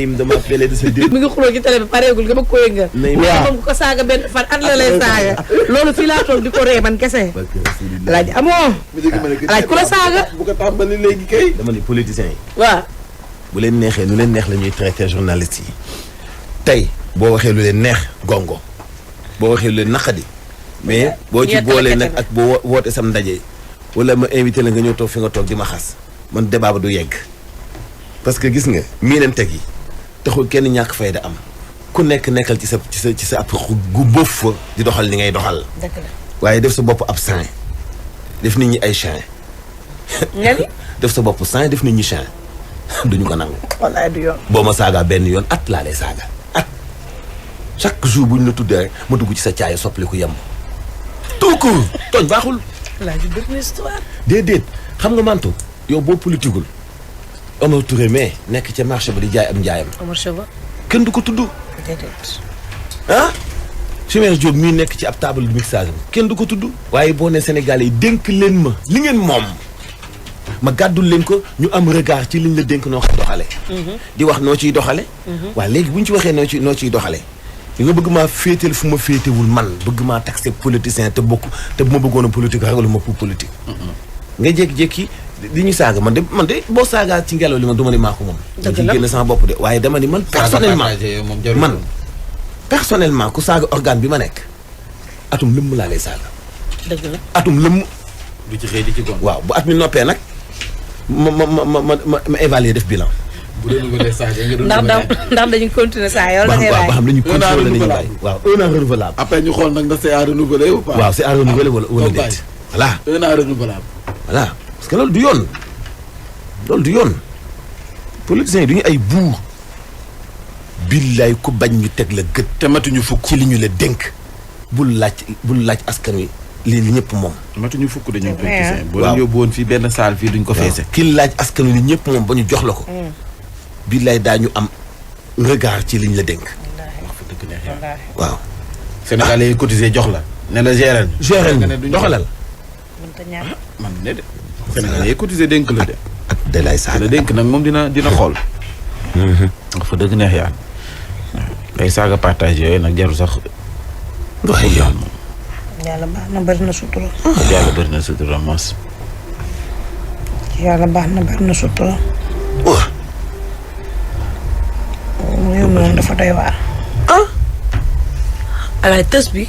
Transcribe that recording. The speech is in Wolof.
dama appelé de sa dir. mi ngi xuloo ci télé bi pareegul nga bëgg ko yëngal. waaw moom ko saaga benn fan at la lay saaga. loolu fii laa toog di ko ree man kese. laaj amoo. laaj ku la saaga. bu ko tàmbali léegi kay. dama ni politiciens yi. waaw. bu leen neexee nu leen neex la ñuy traité journalistes yi tey boo waxee lu leen neex gongo boo waxee lu leen naqadi mais boo ci boolee nag ak boo woote sam ndaje wala ma invité la nga ñëw toog fi nga toog di ma xas man débat ba du yegg parce que gis nga miinante gi taxul kenn ñàkk fayda am ku nekk nekkal ci sa ab gu bëf fa di doxal li ngay doxal. dëgg la waaye def sa bopp ab saint def nit ñi ay chien. nga ni def sa bopp saint def nit ñi chien. duñu ko nangu. wallaay du yoon. boo ma saagaa benn yoon at laa lay saaga at chaque jour bu ñu la tuddee rek ma dugg ci sa caaya soppaliku yem. tout court tooñ baaxul. laaj bi bëri na histoire. déedéet xam nga mantu yow boo politigul Omar Touré mais nekk ca marché ba di jaay am njaayam. Omar Cheva. kenn du ko tudd. déedéet. ah. Chimère Diop mii nekk ci ab table de mixage kenn du ko tudd. waaye boo ne Sénégalais yi dénk leen ma li ngeen moom. ma gàddul leen ko ñu am regard ci liñ la dénk noo koy doxale di wax noo ciy doxale waaye léegi bu ñu ci waxee noo ciy doxale li nga bëgg maa féetal fu ma féetewul man bëgg maa taxé politicien te bokk te bu ma bëggoon a politique ragalu ma pour politique nga jékki-jékki di ñu saaga man de boo saagaa ci ngelaw li man du ma ni maa ko moom da ci génn sama bopp de waaye dama ni man personnellement ku saaga organe bi ma nekk atum lëmm laa lay saaga dëgg la atum lëmm du ci xëy di ci gon waaw bu at mi noppee nag ma évaluer def bilan. bu dee nouvelle saaga nga ndax dañuy continuer saa yow la ngay ba xam dañuy continuer wala dañuy bàyyi waaw 1 an renouvelable. après ñu xool nag ndax c'est à renouveler ou pas. waaw c'est à renouveler wala déet. voilà 1 an renouvelable. voilà parce que loolu du yoon loolu du yoon politiciens yi du ñu ay buur. billaay ku bañ ñu teg la gët. te matuñu fukk ci li ñu la dénk. bul laaj askan wi. lii ñëpp moom. matuñu fukk dañoo politicien. boo leen yóbbu woon fii benn saal fii duñ ko feese. ki laaj askan wi ñëpp moom ba ñu jox la ko. billaay daañu am regard ci liñ la dénk. wax fa dëgg neex yàlla. waaw. Sénégalais yi cotisé jox la. ne la gérer. doxalal. mënta ñàkk. man ne de. Sénégalais yi cotisé dénk la de. ak de lay saaga la dénk nag moom dina xool. wax fa dëgg neex yàlla. day saaga partage yooyu nag jarul sax. waaye yow. yàlla baax na bari na sutura. yàlla bari na sutura mos. yàlla baax na bari na sutura. waaw. réew mi moom dafa doy waar. alaay tës bi.